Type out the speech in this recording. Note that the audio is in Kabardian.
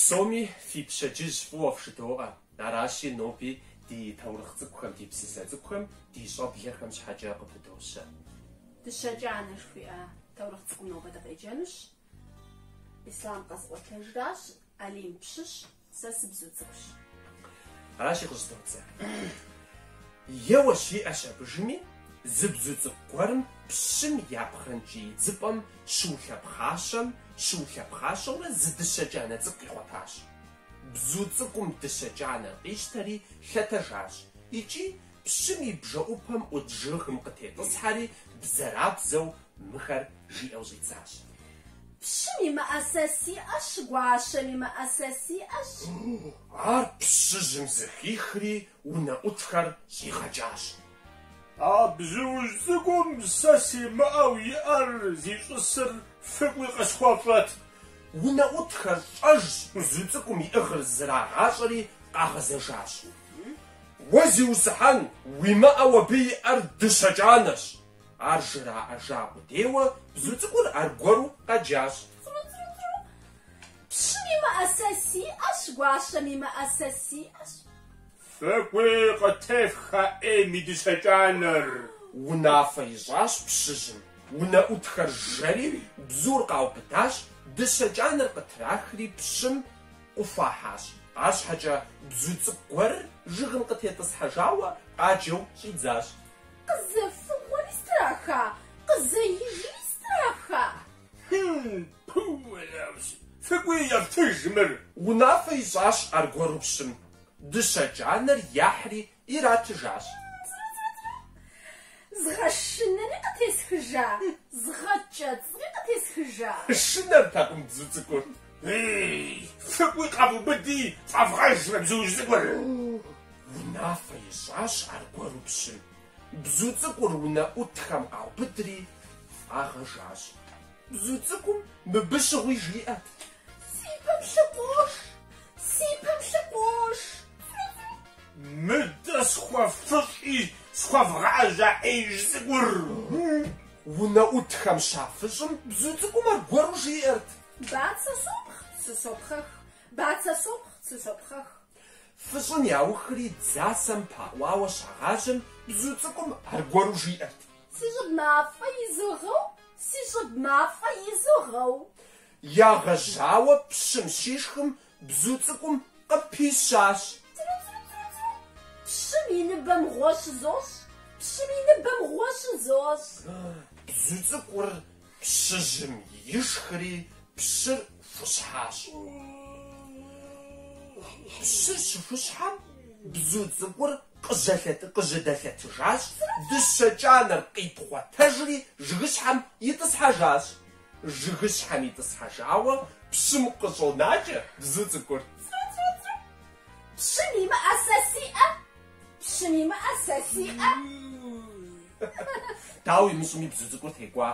Псоми фи пщэдджыжь фӏыуэ фжыдоӏэ. Аращи, ноби ди таурыхъ цӏыкӏухэм, ди псысэ цӏыкӏухэм ди щӏэблэхэм щхьэкӏэ къыпыдощэ. Дыщэ кӏанэ жыхуиӏэ таурыхъ цӏыкӏум нобэ дыкъеджэнущ. Ислъам къэзыӏуэтэжращ, Алим пщыщ, сэ сыбзу цӏыкӏущ. Аращи, къыщӏыдодзэ. Еуэщ иӏэщ абыжми, зы бзу цӏыкӏу гуэрым пщым я пхъэнкӏий идзыпӏэм щыулъэпхъащэм, щыулъэпхъащэурэ зы дыщэ кӏанэ цӏыкӏу къигъуэтащ. Бзу цӏыкӏум дыщэ кӏанэр къищтэри лъэтэжащ икӏи пщым и бжэӏупэм ӏут жыгым къытетӏысхьэри бзэрабзэу мыхэр жиӏэу щӏидзащ. Пщым имыӏэ сэ сиӏэщ, гуащэм имыӏэ сэ сиӏэщ. Ар пщыжьым зэхихри унэӏутхэр щӏигъэкӏащ. А бзуужь цӏыкӏум сэ симыӏэу иӏэр зищӏысыр фыкӏуи къысхуэфщӏэт. Унэӏутхэр щӏэжщ, бзу цӏыкӏум иӏыгъыр зрагъащӏэри къагъэзэжащ. Уэ, зиусхьэн, уимыӏэу абы иӏэр дыщэ кӏанэщ. Ар жраӏэжа къудейуэ бзу цӏыкӏур аргуэру къэджащ. Цӏру-цӏру-цӏру. Пщым имыӏэ сэ сиӏэщ, гуащэм имыӏэ сэ сиӏэщ. Фыкӏуи къытефх а ӏейм и дыщэ кӏанэр. Унафэ ищӏащ пщыжьым. Унэӏутхэр жэри, бзур къаубыдащ, дыщэ кӏанэр къытрахри пщым къыхуахьащ. Арщхьэкӏэ бзу цӏыкӏу гуэрыр жыгым къытетӏысхьэжауэ къаджэу щӏидзащ. Къызэфыгъуэри страха, къызэижри страха. Хм, пу, фыкӏуи ефтыж мыр. Унафэ ищӏащ аргуэру пщым. Дыщэ кӏанэр яхьри иратыжащ. Згъэшынэри къытесхыжа, згъэкӏэцӏри къытесхыжа. Шынэртэкъым бзу цӏыкӏур. Ей, фыкӏуи къэвубыди, фӏэвгъэж мы бзуужь цӏыкӏур. Унафэ ищӏащ аргуэру пщым. Бзу цӏыкӏур унэӏутхэм къаубыдри, фӏагъэжащ. Бзу цӏыкӏум мыбы щыгъуи жиӏэт. Си пэм лъы къож, си пэм лъы къож. Мыдэ схуэфыщӏи, схуэвгъажь а ӏеижь цӏыкӏур. Унэӏутхэм щафыщӏым бзу цӏыкӏум аргуэру жиӏэрт. Бацэ сопхъ, цы сопхъэх, бацэ сопхъ, цы сопхъэх. Фыщӏын яухри дзасэм паӏуауэ щагъажьэм бзу цӏыкӏум аргуэру жиӏэрт. Си щӏыб мафӏэ изогъэу, си щӏыб мафӏэ изогъэу. Ягъэжьауэ пщым щишхым бзу цӏыкӏум къыпищащ. Цӏру-цӏру-цӏру-цӏру. Пщым и ныбэм гъуэ щызощӏ, пщым и ныбэм гъуэ щызощӏ. Бзу цӏыкӏур пщыжьым ишхри пщыр хущхьащ. Пщыр щыхущхьэм бзу цӏыкӏур къыжьэдэлъэтыжащ, дыщэ кӏанэр къипхъуэтэжри жыгыщхьэм итӏысхьэжащ. Жыгыщхьэм итӏысхьэжауэ пщым къыщӏонакӏэ бзу цӏыкӏур. Цӏру-цӏру-цӏру. Пщым имыӏэ сэ сиӏэ, пщым имыӏэ сэ сиӏэ. Дауэ имыщӏми бзу цӏыкӏур текӏуа?